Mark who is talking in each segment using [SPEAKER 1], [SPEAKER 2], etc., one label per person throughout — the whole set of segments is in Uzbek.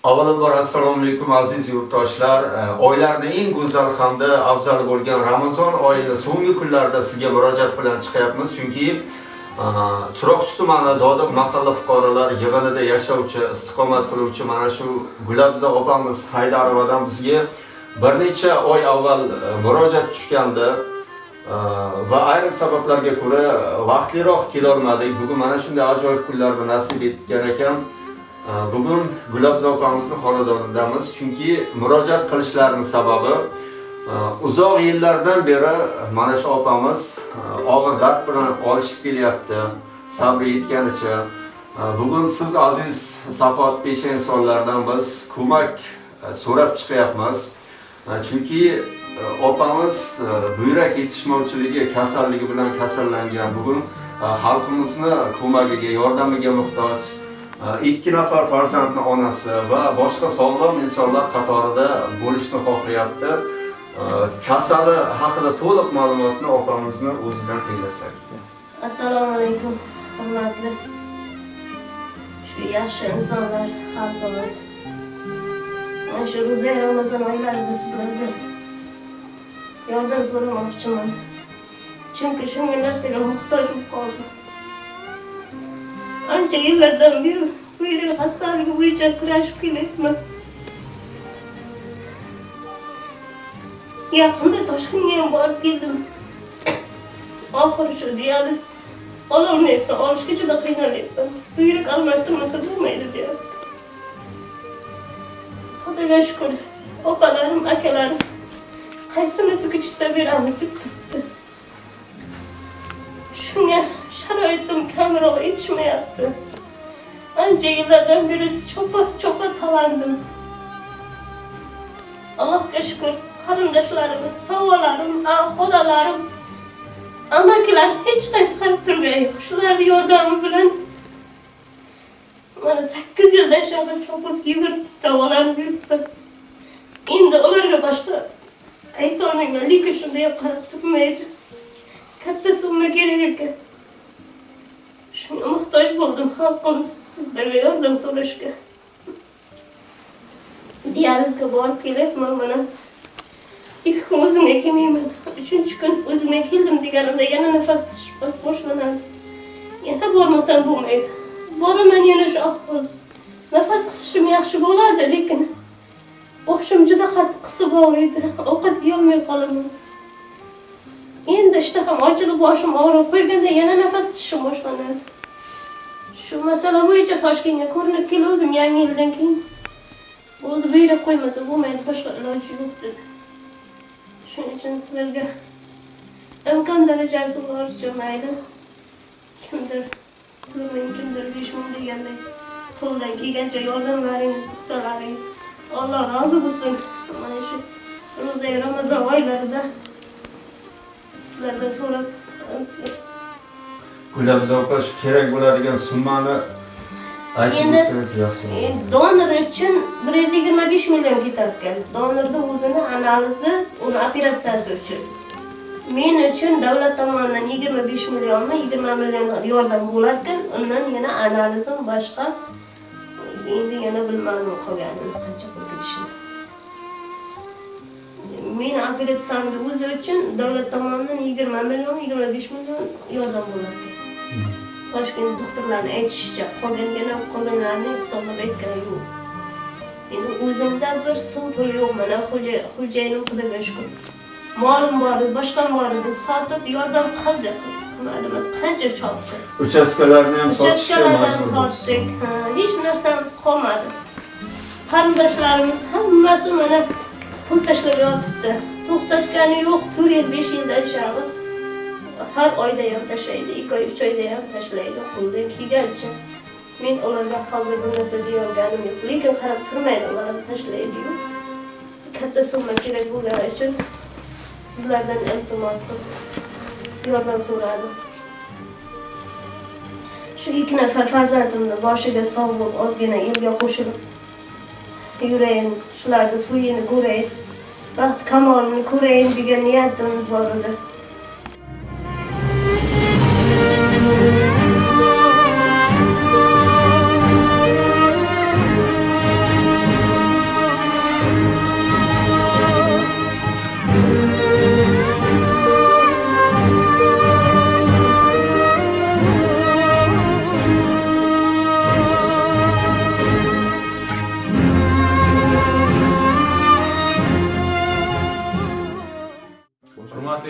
[SPEAKER 1] Avvalambor assalomu alaykum aziz yurtdoshlar. Oylarning eng go'zal hamda afzali bo'lgan Ramazon oyini so'nggi kunlarida sizga murojaat bilan chiqyapmiz. Chunki Chiroqchi tumani Dodiq mahalla fuqarolar yig'inida yashovchi, istiqomat qiluvchi mana shu Gulabza opamiz Haydarovadan bizga bir necha oy avval murojaat tushgandi. Va ayrim sabablarga ko'ra vaqtliroq kelolmadik. Bugun mana shunday ajoyib kunlarni nasib etgan ekan. Bugun Gulabza opamizni xonadonidamiz, chunki murojaat qilishlarining sababi uzoq yillardan beri mana shu opamiz og'ir dard bilan olishib kelyapti, sabri yetganicha. Bugun siz aziz saxovatpesha insonlardan biz ko'mak so'rab chiqyapmiz. Chunki opamiz buyrak yetishmovchiligi kasalligi bilan kasallangan. Bugun xalqimizni ko'magiga, yordamiga muhtoj. 2 nafar farzandni onasi va boshqa sog'lom insonlar qatorida bo'lishni xohlayapti. Kasali haqida to'liq ma'lumotni opamizni o'zidan tinglasak.
[SPEAKER 2] Assalomu alaykum, hurmatli shu yaxshi insonlar, xalqimiz. Mana shu ro'za Ramazon oylarida sizlarga yordam so'ramoqchiman. Chunki shunga narsaga muhtoj bo'lib qoldim. Ancha yillardan beri buyrak xastaligi bo'yicha kurashib kelyapman. Yaqinda Toshkentga ham borib keldim. Oxiri shu dializ ololmayapman, olishga juda qiynalyapman. Buyrak almashtirmasa bo'lmaydi deyapti. Xudoga shukur, opalarim, akalarim qaysinisi tushsa beramiz deb turibdi. Shunga sharoitim kamroq yetishmayapti. Ancha yillardan beri cho'pa talandim. Allohga shukur, qarindoshlarimiz, tog'alarim, xolalarim, amakilar hech qaysi qarab turgani yo'q. Shularning yordami bilan mana 8 yildan shunaqa chopib yugurib davolanib yuribman. Endi ularga boshqa aytolmayman, lekin shunda ham qarab turmaydi. Katta summa kerak ekan. Shunga muhtoj bo'ldim xalqimiz sizlarga yordam so'rashga. Dializga borib kelyapman mana. 2 kun o'zimga kelmayman. 3-kun o'zimga keldim deganimda yana nafas qisish boshlanadi. Yana bormasam bo'lmaydi. Boraman yana shu ahvol. Nafas qisishim yaxshi bo'ladi, lekin boshim juda qattiq qisib og'riydi. Ovqat yeyolmay qolaman. Endi ishtaham ochilib boshim og'rib qo'yganda yana nafas qisishim boshlanadi. Shu masala bo'yicha Toshkentga ko'rinib keldim yangi yildan keyin. Bo'ldi, buyrak qo'ymasa bo'lmaydi, boshqa iloji yo'q dedi. Shuning uchun sizlarga imkon darajasi boricha mayli kimdir 4 ming, kimdir 5 ming deganday qo'ldan kelgancha yordamlaringiz qilsalaringiz Alloh rozi bo'lsin. Mana shu ro'za Ramazon oylarida sizlardan so'rab
[SPEAKER 1] Gulabza opa, shu kerak bo'ladigan summani aytib o'tsangiz yaxshi bo'ladi.
[SPEAKER 2] Donor uchun 125 million ketarkan. Donorni o'zini analizi, uni operatsiyasi uchun. Men uchun davlat tomonidan 25 millionmi, 20 million yordam bo'larkan, undan yana analizim boshqa. Endi yana bilmadim qolganini qancha pul ketishini. Men operatsiyamni o'zi uchun davlat tomonidan 20 million, 25 million yordam bo'larkan. Toshkent doktorlarning aytishicha, qolgan yana qolganlarni hisoblab aytgani yo'q. Endi o'zimda bir so'm pul yo'q, mana xo'jayinim Xudoga shukur. Molim bor edi, boshqam bor edi, sotib yordam qildi. Qilmadi emas, qancha chopdi.
[SPEAKER 1] Uchastkalarni ham sotishga
[SPEAKER 2] majbur sotdik. Hech narsamiz qolmadi. Qarindoshlarimiz hammasi mana pul tashlab yotibdi. To'xtatgani yo'q, 4 yil, 5 yildan shag'i. Har oyda ham tashlaydi, 2 oy, 3 oyda ham tashlaydi, qo'ldan kelgancha. Men ularga hozir bir narsa deyolganim yo'q, lekin qarab turmaydi, ular ham tashlaydi-yu. Katta summa kerak bo'lgani uchun sizlardan iltimos qilib yordam so'radim. Shu 2 nafar farzandimni boshiga sog' bo'lib, ozgina elga qo'shilib yurayin, shularni to'yini ko'rayin, baxt kamolini ko'rayin degan niyatim bor edi.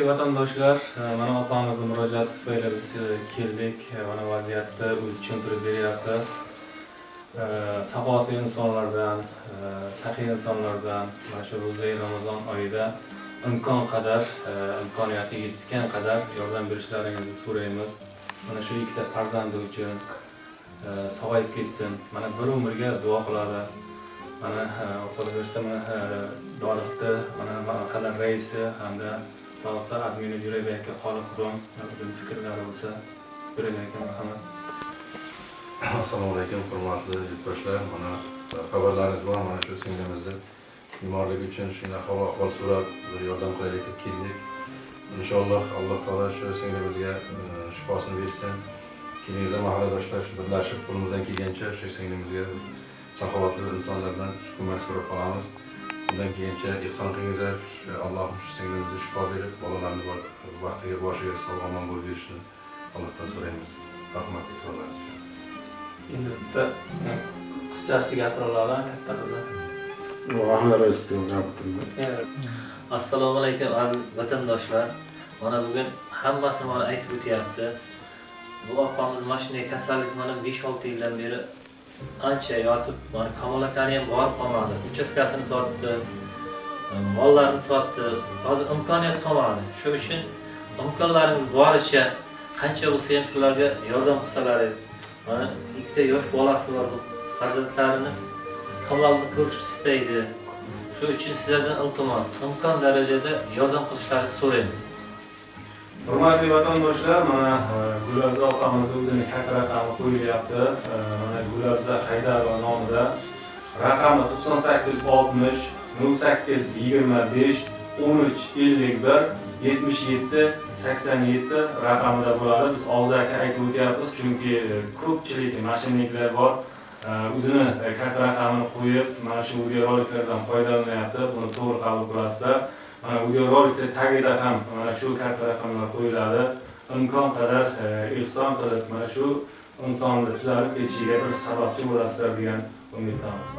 [SPEAKER 3] Hurmatli vatandoshlar, mana opamizni murojaati tufayli biz keldik. Mana vaziyatni o'zi tushuntirib beryapti. Saxovatli insonlardan, saxiy insonlardan mana shu ro'zai Ramazon oyida imkon qadar, imkoniyati yetgan qadar yordam berishlaringizni so'raymiz. Mana shu ikkita farzandi uchun sog'ayib ketsin. Mana bir umrga duo qiladi. Mana qolaversa mana Doriqda mana mahalla raisi hamda Doriqda admini Jo'rabek aka Xoliqov o'zini fikrlari bo'lsa, Jo'rabek aka, marhamat.
[SPEAKER 4] Assalomu alaykum, hurmatli yurtdoshlar. Mana xabarlaringiz bor, mana shu singlimizni bemorligi uchun shunday hol ahvol so'rab bir yordam qilaylik deb keldik. Inshaalloh Alloh taolo shu singlimizga shifosini bersin. Kelingizda mahalladoshlar shu birlashib qo'limizdan kelgancha shu singlimizga saxovatli insonlardan ko'mak so'rab qolamiz. Undan kelgancha ehson qilingizlar. Shu Allohim shu singlimizga shifo berib, bolalarni vaqtiga boshiga sog' omon bo'lib yurishini Allohdan so'raymiz. Rahmat e'tiborlaringizga.
[SPEAKER 3] Endi bitta qizchasi gapira oladi, katta qizi.
[SPEAKER 5] Mahalla raisi gapirdi.
[SPEAKER 6] Assalomu alaykum, aziz vatandoshlar. Mana bugun hammasini mana aytib o'tyapti. Bu opamiz mana shunday kasallik mana 5-6 yildan beri ancha yotib, mana Kamol akani ham borib qolmadi. Uchastkasini sotdi, mollarini sotdi. Hozir imkoniyat qolmadi. Shu uchun imkonlaringiz boricha qancha bo'lsa ham shularga yordam qilsalaringiz. Mana ikkita yosh bolasi bor, bu farzandlarini Kamolni ko'rishni istaydi. Shu uchun sizlardan iltimos, imkon darajada yordam qilishlaringizni so'raymiz.
[SPEAKER 3] Hurmatli vatandoshlar, mana Gulabza opamizni o'zini karta raqami qo'yilyapti. Mana Gulabza Haydarova nomida raqami 98 60 08 25 13 51 77 87 raqamida bo'ladi. Biz og'zaki aytib o'tyapmiz, chunki ko'pchilik mashinniklar bor. O'zini karta raqamini qo'yib, mana shu videoroliklardan foydalanyapti. Buni to'g'ri qabul qilasizlar. Mana videorolikda tagida ham mana shu karta raqamlar qo'yiladi. Imkon qadar ehson qilib, mana shu insonni tuzalib ketishiga bir sababchi bo'lasizlar degan umiddamiz.